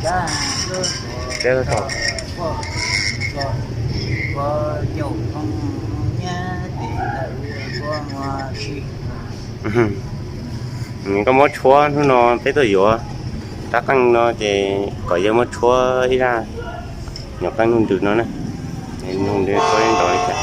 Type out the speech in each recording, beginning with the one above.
Koj muab tshuab hnub no peb tuaj yuav rab qeej no ces kom yawg muab tshuab ib zaj nyuag qeej nug ntws no na. Nug ntws tshuab nrov li cas.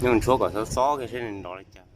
Nyuj ntshuab kom xob xob kiag seb nws nrov li cas.